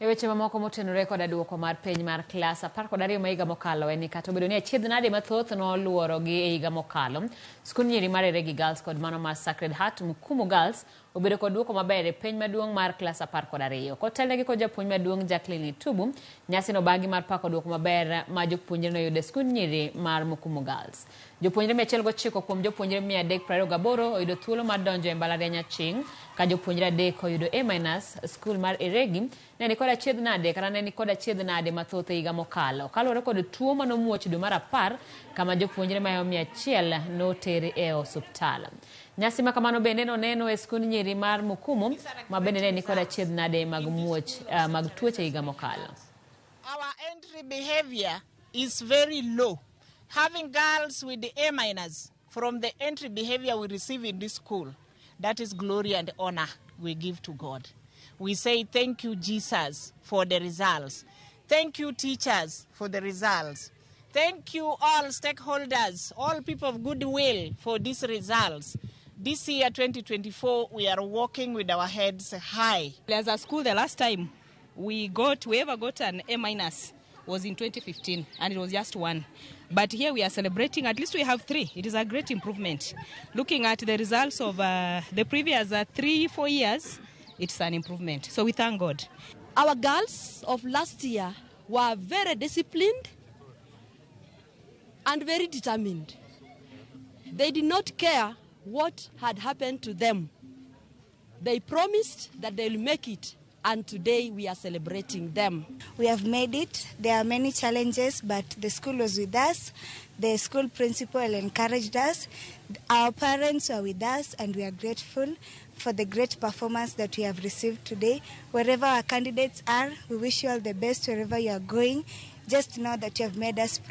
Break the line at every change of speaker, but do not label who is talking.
E weche mamoko motenore koda duoko mar penj mar klas 12 ma higa mokalo en ni kata obedo ni achiedh nade mathoth noluorogi e higa mokalo, skund nyiri mar Eregi Girls kod mano mar Sacred Heart Mukumu Girls obedo kod duoko maber e penj maduong' mar klas 12. Kotelnegi kod japuonj maduong' Jacqueline Itubu, nyasi nobagi mar pako duoko maber ma jopuonjre noyudo e skund nyiri mar Mukumu Girls. Jopuonjre 109 kuom jopuonjre 328 oyudo thuolo mar donjo e mbalariany Aching' ka jopuonjre adek oyudo A minus. Skul mar Eregi ne nikod achiedh nade kata ne nikod achiedh nade mathoth e higa mokalo kaluwore kod tuo manomuoch dwe mar 10 kama jopuonjre mahewo 100 noter e osuptal. Nyasi ma kamano bende noneno e skund nyiri mar Mukumu ma bende ne nikod achiedh nade mag muoch mag tuoche higa mokalo.
Our entry behavior is very low. Having girls with the A minus from the entry behavior we receive in this school, that is glory and honor we give to God. We say thank you, Jesus, for the results. Thank you, teachers, for the results. Thank you, all stakeholders, all people of goodwill for these results. This year, 2024, we are walking with our heads high.
As a school, the last time we ever got an A minus was in 2015, and it was just one. But here we are celebrating, at least we have three. It is a great improvement. Looking at the results of the previous 3-4 years, it's an improvement. So we thank God.
Our girls of last year were very disciplined and very determined. They did not care what had happened to them. They promised that they will make it, and today we are celebrating them.
We have made it. There are many challenges, but the school was with us. The school principal encouraged us. Our parents were with us, and we are grateful for the great performance that we have received today. Wherever our candidates are, we wish you all the best wherever you are going. Just know that you have made us proud.